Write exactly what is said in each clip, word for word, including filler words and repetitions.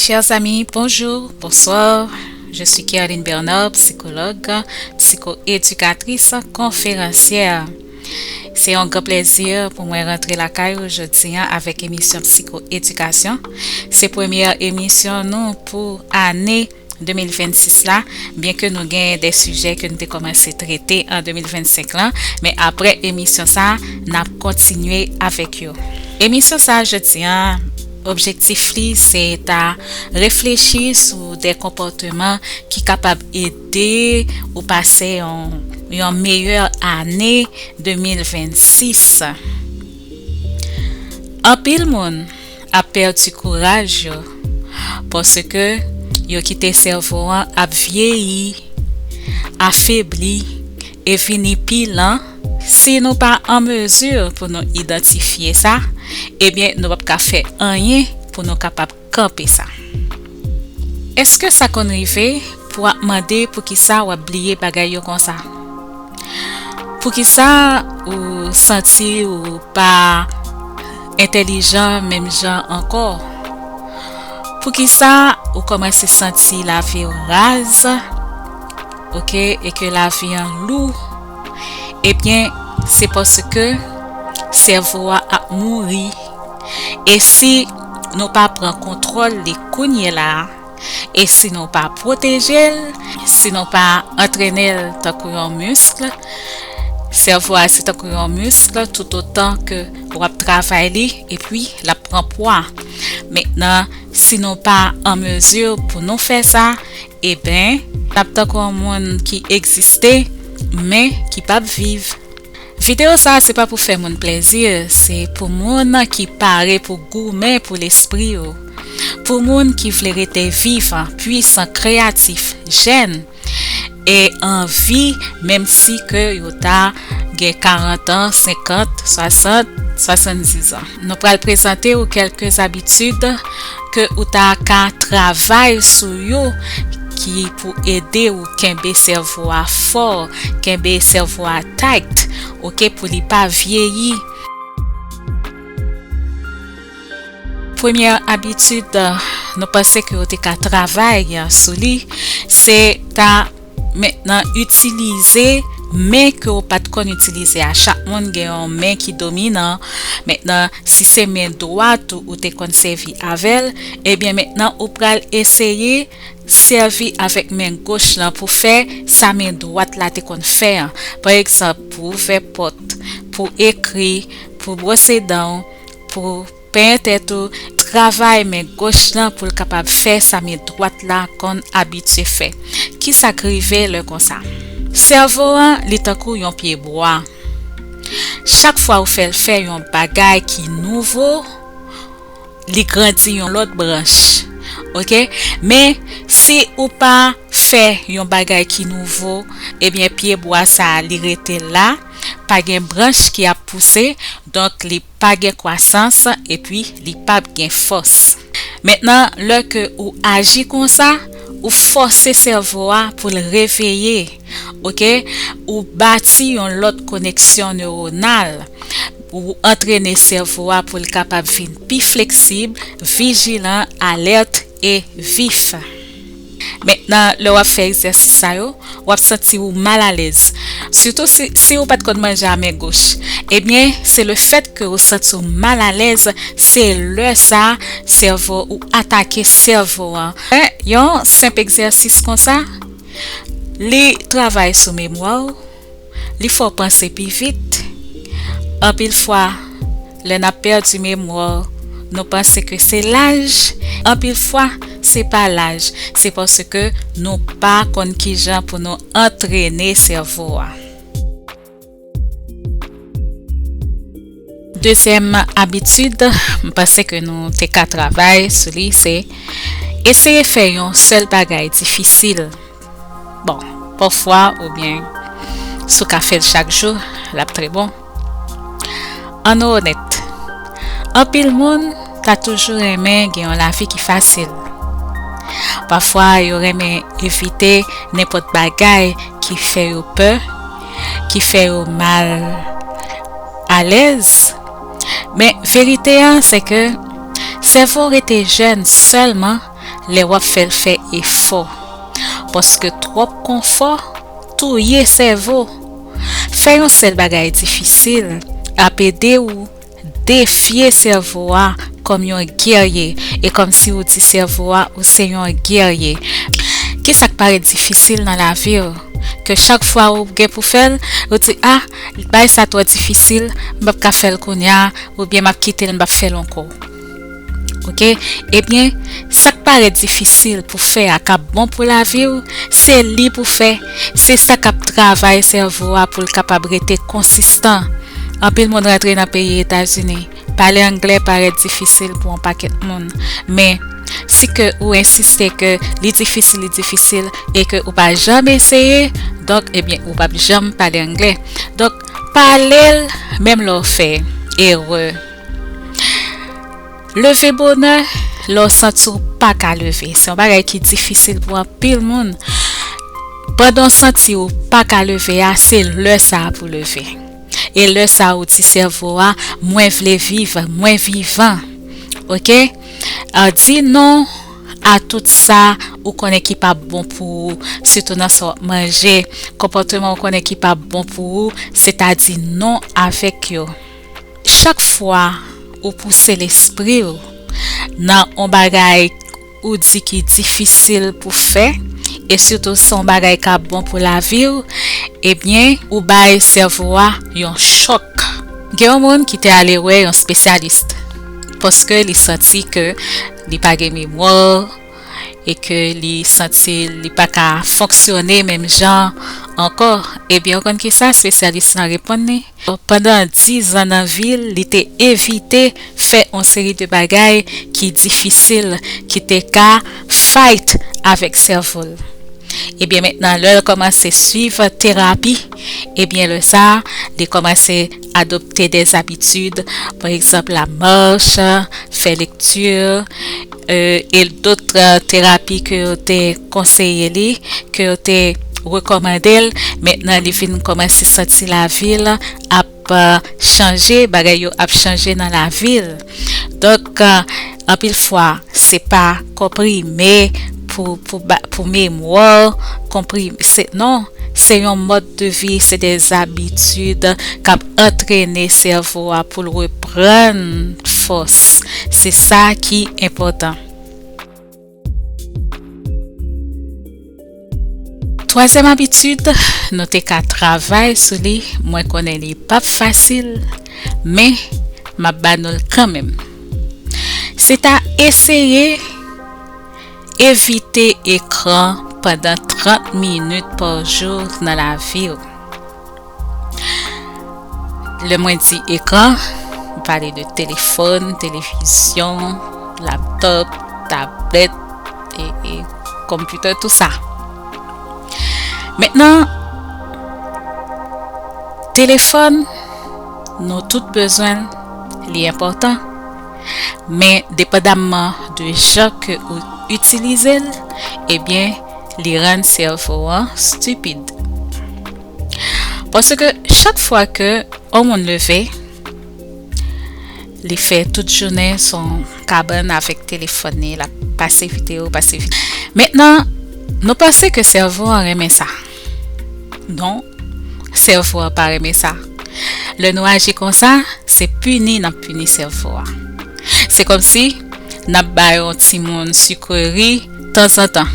Chers amis, bonjour, bonsoir. Je suis Kerline Bernard, psychologue, psycho-éducatrice, conférencière. Se yon gran plèzi pou mwen rantre lakay ou jodi a avèk emisyon psiko-edikasyon. Se premyè emisyon nou pou ane de mil vennsis la, byenke nou gen de sijè ke nou te kòmanse trete an de mil vennsenk lan, men apre emisyon sa, n ap kontinye avèk yo. Emisyon sa jodi a, objektif li se ta reflechi sou de konpòteman ki kapab ede ou pase yon, yon meyè ane de mil vennsis. Anpil moun ap pèdi kouraj yo, paske yo kite sèvo an ap vyeyi, afebli, e vini pi lan. Si nou pa an mezi pou nou idantifye sa, ebyen, nou p ap ka fè anyen pou nou kapab kanpe sa. Èske sa konn rive pou w ap mande poukisa w ap bliye bagay yo konsa? Poukisa ou santi ou pa entèlijan menm jan ankò? Poukisa ou kòmanse santi lavi w raz, oke, e ke lavi an lou? Ebyen, se paske sèvo a ap mouri. E si nou pa pran kontwòl li kounye la a, e si nou pa pwoteje l, si nou pa antrene l tankou yon misk, sèvo a se tankou yon misk, toutotan ke w ap travay li, epi l ap pran pwa. Mentnan, si nou pa an mezi pou nou fè sa, eben, n ap tankou yon moun ki egziste, men ki p ap viv. Videyo sa a se pa pou fè moun plèzi, se pou moun ki pare pou goumen pou lespri yo. Pou moun ki vle rete vivan, pwisan, kreyatif, jèn, e anvi, menm si ke yo ta gen karant an, senkant, swasant, swasanndis an. Nou pral prezante ou kèlke abitid ke ou ta ka travay sou yo ki pou ede ou kenbe sèvo a fò, kenbe sèvo a tight, oke, pou li pa vyeyi. Premyè abitid, nou panse ke ou te ka travay sou li, se ta mentnan itilize men ke ou pa t konn itilize a. Chak moun gen yon men ki dominan. Mentnan, si se men dwat ou ou te konn sèvi avè l, ebyen mentnan ou pral eseye sèvi avèk men goch lan pou fè sa men dwat la te konn fè an. Pa egzanp, pou ouvè pòt, pou ekri, pou bwose dan w, pou penyen tèt ou, travay men goch lan pou l kapab fè sa men dwat la konn abitye fè. Kisa k rive lè konsa? Sèvo an, li tankou yon pye bwa. Chak fwa ou fè l fè yon bagay ki nouvo, li grandi yon lòt branch. Oke? Men, si ou pa fè yon bagay ki nouvo, ebyen, pye bwa sa a, li rete la, pa gen branch ki ap pouse, donk li pa gen kwasans, epi li p ap gen fòs. Mentnan, lè ke ou aji konsa, ou fòse sèvo a pou l reveye, oke? Ou bati yon lòt koneksyon newonal. Ou antrene sèvo a pou l kapab vin pi fleksib, vijilan, alèt e vif. Mentnan, lè w ap fè egzèsis sa yo, w ap santi w malalèz. Sitou si, si ou pa t konn manje a men goch. Ebyen, se lefèt ke ou santi w malalèz, se lè sa a, sèvo ou atake sèvo an. Men, yon senp egzèsis konsa, li travay sou memwa w, li fè w panse pi vit. Anpil fwa, lè n ap pèdi memwa, nou panse ke se laj. Anpil fwa, se pa laj. Se paske nou pa konn kijan pou nou antrene sèvo a. Dezyèm abitid, m panse ke nou te ka travay sou li, se eseye fè yon sèl bagay difisil. Bon, pafwa oubyen si w ka fè l chak jou, l ap trè bon. Ann nou onèt, anpil moun ta toujou renmen gen yon lavi ki fasil. Pafwa, yo renmen evite nenpòt bagay ki fè yo pè, ki fè yo mal alèz. Men, verite an, se ke sèvo rete jèn sèlman lè w ap fè l fè efò. Paske twòp konfò touye sèvo. Fè yon sèl bagay difisil ap ede w defye sèvo a kòm yon gèrye, e kòmsi w di sèvo a ou se yon gèrye. Kisa k parèt difisil nan lavi w? Ke chak fwa ou gen pou fè l, ou di, "Ah, bagay sa twò difisil, m p ap ka fè l kounye a, oubyen m ap kite l, m p ap fè l ankò." Oke? Ebyen, sa k parèt difisil pou fè a k ap bon pou lavi w, se li pou fè. Se sa k ap travay sèvo a pou l kapab rete konsistan. Anpil moun rantre nan peyi Etazini. Pale anglè parèt difisil pou yon pakèt moun. Men, si ke ou ensiste ke li difisil, li difisil, e ke ou pa janm eseye, donk, ebyen, ou p ap janm pale anglè. Donk, pale l, menm lè w fè erè. Leve bonè, lè w santi w pa ka leve. Se yon bagay ki difisil pou anpil moun. Pandan w santi w pa ka leve a, se lè sa a pou leve. E lè sa a, ou di sèvo a, "Mwen vle viv, mwen vivan." Oke? A, di non a tout sa ou konnen ki pa bon pou ou, sitou nan sa w ap manje. Konpòteman ou konnen ki pa bon pou ou, se ta di non avèk yo. Chak fwa ou pouse lespri w nan yon bagay ou di ki difisil pou fè, e sitou se yon bagay k ap bon pou lavi w, ebyen, ou bay sèvo a yon chòk. Gen yon moun ki te ale wè yon espesyalis, paske li santi ke li pa gen memwa, e ke li santi li pa ka fonksyone menm jan ankò. Ebyen, ou konn kisa espesyalis lan reponn li? Pandan diz an nan vi l, li te evite fè yon seri de bagay ki difisil, ki te ka fight avèk sèvo l. Ebyen, mentnan, lè l kòmanse swiv terapi, ebyen, lè sa a, li kòmanse adopte des habitudes, pa egzanp, la marche, fè lekti, euh, e dòt, euh, terapi ke yo te konseye li, ke yo te rekòmande l. Mentnan, li vin kòmanse santi lavi l ap, euh, chanje, bagay yo ap chanje nan lavi l. Donk, euh, anpil fwa, se pa konprime pou, pou, ba- pou memwa, konprime, se, non, se yon mòd de vi, se de zabitid k ap antrene sèvo a pou l reprann fòs. Se sa ki enpòtan. Twazyèm abitid, nou te ka travay sou li, mwen konnen li p ap fasil, men m ap ba nou l kanmenm. Se ta eseye evite ekran pandan trant minit pa jou nan lavi w. Lè mwen di ekran, m pale de telefòn, televizyon, laptòp, tablèt, e, e konpitè, tou sa. Mentnan, telefòn, nou tout bezwen l, li enpòtan. Men, depandamman de jan ke ou itilize l, ebyen, li rann sèvo an stipid. Paske chak fwa ke yon moun leve, li fè tout jounen sou kabann avèk telefòn li, l ap pase videyo, pase videyo. Mentnan, nou panse ke sèvo an renmen sa. Non, sèvo an pa renmen sa. Lè nou aji konsa, se pini n ap pini sèvo a. Se kòmsi n ap ba yon timoun sikreri tanzantan,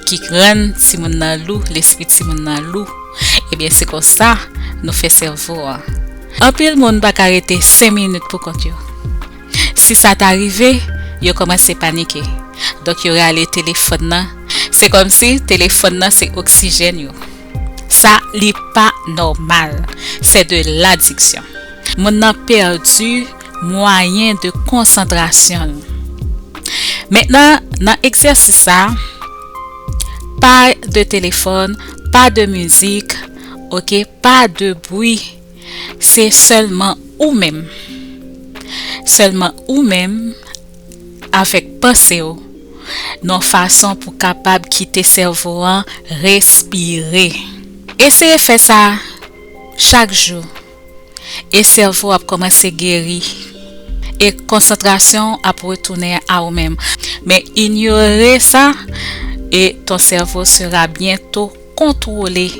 ki rann timoun nan lou, lespri timoun nan lou. Ebyen, se konsa nou fè sèvo a. Anpil moun pa ka rete senk minit pou kont yo. Si sa ta rive, yo kòmanse panike. Donk, yo rale telefòn nan. Se kòmsi telefòn nan se oksijèn yo. Sa, li pa nòmal. Se de ladiksyon. Moun nan pèdi mwayen de konsantrasyon l. Mentnan, nan egzèsis sa, pa de telefòn, pa de mizik, oke, pa de bwi. Se sèlman ou menm. Sèlman ou menm avèk panse w, nan yon fason pou kapab kite sèvo an respire. Eseye fè sa chak jou, e sèvo ap kòmanse geri. e konsantrasyon ap retounen a ou menm. Men inyore sa, et ton cerveau sera bientôt contrôlé,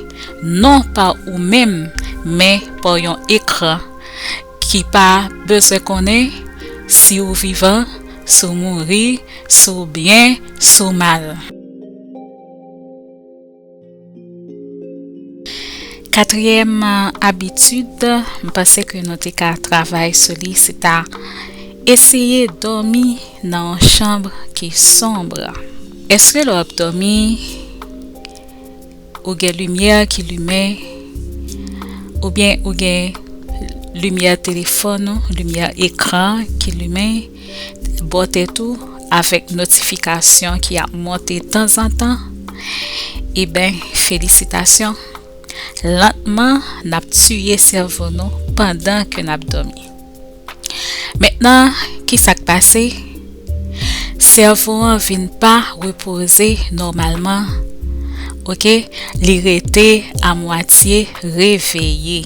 non pa ou menm, men pa yon ekran ki pa bezwen konnen si ou vivan, si w mouri, si w byen, si w mal. Katriyèm abitid, m panse ke nou te ka travay sou li, se ta eseye dòmi nan yon chanm ki sonb. Èske lè w ap dòmi, ou gen limyè ki limen, oubyen ou gen limyè telefòn ou, limyè ekran ki limen bò tèt ou, avèk notifikasyon ki ap monte tanzantan, eben, felisitasyon. Lantman, n ap tiye sèvo nou pandan ke n ap dòmi. Mentnan, ki sa k pase? Sèvo an vin pa repoze nòmalman. Oke? Li rete amwatye reveye.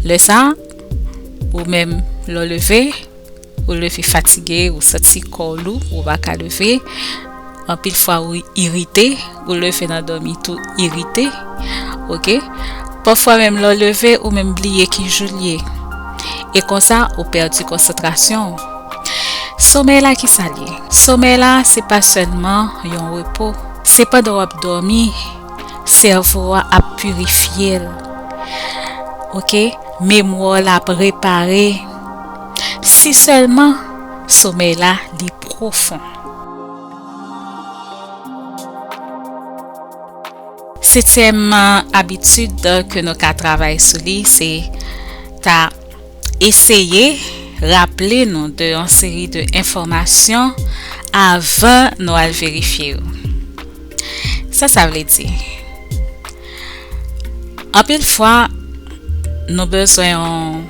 Lè sa, ou menm, lè w leve, ou leve fatige, ou santi kò w lou, ou pa ka leve. Anpil fwa ou irite, ou leve nan dòmi tou irite. Oke? Pafwa menm lè w leve, ou menm bliye ki jou l ye. E konsa, ou pèdi konsantrasyon w. Somèy la, ki sa l ye? Somèy la, se pa sèlman yon repo. Se pandan w ap dòmi, sèvo a ap pirifye l. Oke? Memwa w la ap repare. Si sèlman somèy la li pwofon. Setyèm abitid ke nou ka travay sou li, se ta eseye raple nou de yon seri de enfòmasyon avan nou al verifye yo. Sa sa vle di? Anpil fwa, nou bezwen yon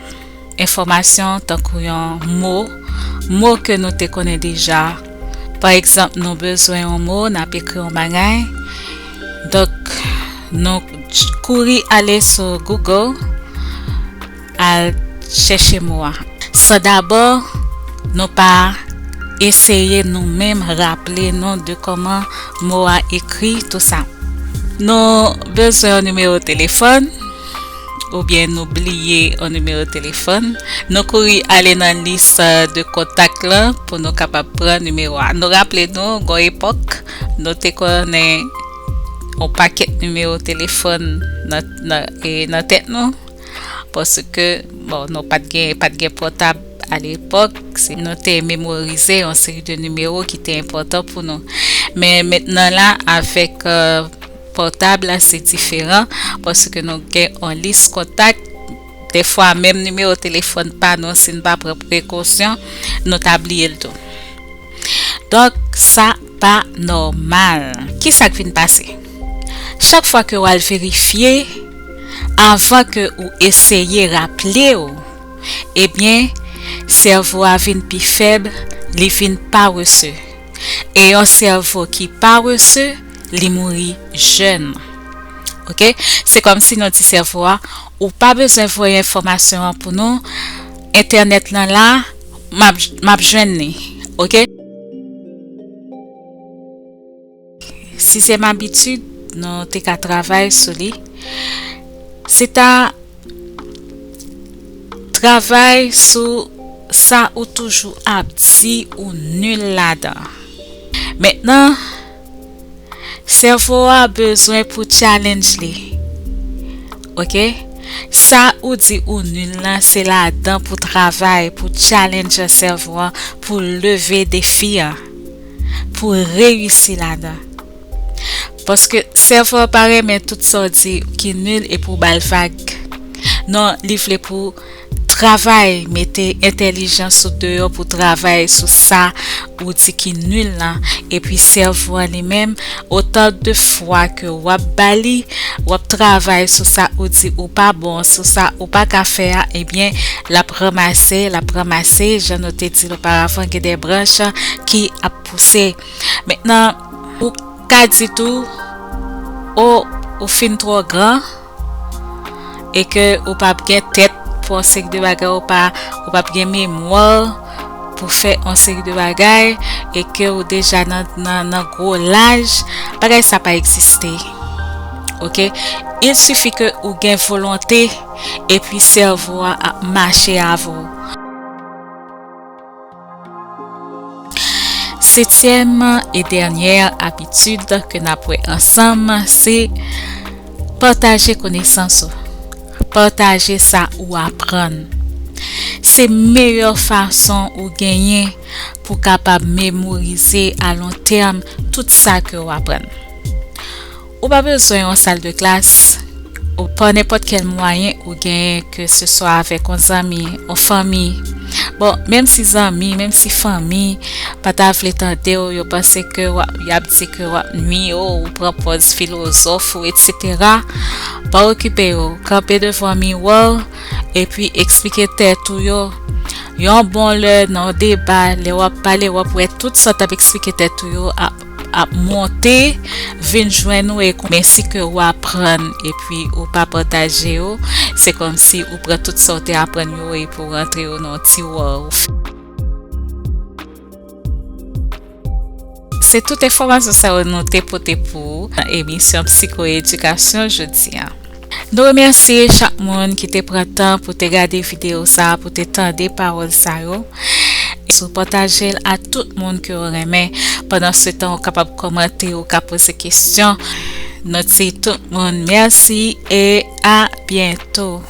enfòmasyon tankou yon mo, mo ke nou te konnen deja. Pa egzanp, nou bezwen yon mo, n ap ekri yon bagay. Donk, nou ch-, kouri ale sou Google, al chèche mo a. San dabò, nou pa eseye nou menm raple nou de kòman mo a ekri, tou sa. Nou bezwen yon nimewo telefòn, oubyen nou bliye yon nimewo telefòn. Nou kouri ale nan lis, eh, de kontak lan pou nou kapab pran nimewo a. Nou raple nou, gon epòk, nou te konnen yon pakèt nimewo telefòn nan, nan, e, nan tèt nou. Paske, bon, nou pa t gen, pa t gen pòtab alepòk, se nou te memorize yon seri de nimewo ki te enpòtan pou nou. Men mentnan la, avèk, eh, pòtab la, se diferan, paske nou gen yon lis kontak. Defwa, menm nimewo telefòn pa nou, si n pa pran prekosyon, nou ta bliye l tou. Donk, sa pa nòmal. Ki sa k vin pase? Chak fwa ke w al verifye, avan ke ou eseye raple w, ebyen, sèvo a vin pi fèb, li vin parese. E yon sèvo ki parese, li mouri jèn. Oke? Se kòmsi nou di sèvo a, ou pa bezwen voye enfòmasyon an pou nou, entènèt lan la, m ap, m ap jwenn li. Oke? Sizyèm abitid, nou te ka travay sou li. Se ta travay sou sa ou toujou ap di ou nil ladan. Mentnan, sèvo a bezwen pou challenge li. Oke? Sa ou di ou nil lan, se ladan pou travay, pou challenge sèvo a, pou leve defi a, pou reyisi ladan. Paske sèvo a pa renmen tout sa w di ki nil epi w ba l vag. Non, li vle pou travay, mete entèlijans ou deyò pou travay sou sa ou di ki nil lan. Epi sèvo a li menm, otan de fwa ke w ap ba li, w ap travay sou sa ou di ou pa bon, sou sa ou pa ka fè a, ebyen, l ap ranmase, l ap ranmase, jan nou te di l oparavan, gen de branch ki ap pouse. Mentnan, ou ka di tou, o, ou fin twò gran, e ke ou p ap gen tèt yon seri de bagay, ou pa, ou p ap gen memwa pou fè yon seri de bagay, e ke ou deja nan, nan, nan gwo laj, bagay sa pa egziste. Oke? Il sifi ke ou gen volonte, epi sèvo a ap mache avè w. Setyèm e dènyè abitid ke n ap wè ansanm, se pataje konesans ou. Pataje sa ou aprann. Se meyè fason ou genyen pou kapab memorize a lon tèm tout sa ke w aprann. Ou pa bezwen yon sal de klas, ou pa nenpòt kèl mwayen ou genyen, ke se swa avèk yon zanmi, yon fanmi. Bon, menm si zanmi, menm si fanmi pa ta vle tande w, yo panse ke w ap, y ap di ke w ap nwi yo, ou pran pòz filozòf ou, etsetera. Pa okipe yo, kanpe devan miwa, epi eksplike tèt ou yo. Yon bon lè nan deba, lè w ap pale, w ap wè tout sa w t ap eksplike tèt ou yo ap, ap monte, vin jwenn ou, e men si ke w aprann, epi ou pa pataje yo, se kòmsi ou pran tout sa w te aprann yo, epi ou rantre yo nan yon tiwa ou. Se tout enfòmasyon sa yo nou te pote pou ou nan emisyon Psiko Edikasyon jodi a. Nou remèsye chak moun ki te pran tan pou te gade videyo sa a, pou te tande pawòl sa yo. Si w pataje l a tout moun ke w renmen, pandan se tan ou kapab kòmante, ou ka poze kesyon. Nou di tout moun mèsi e a byento.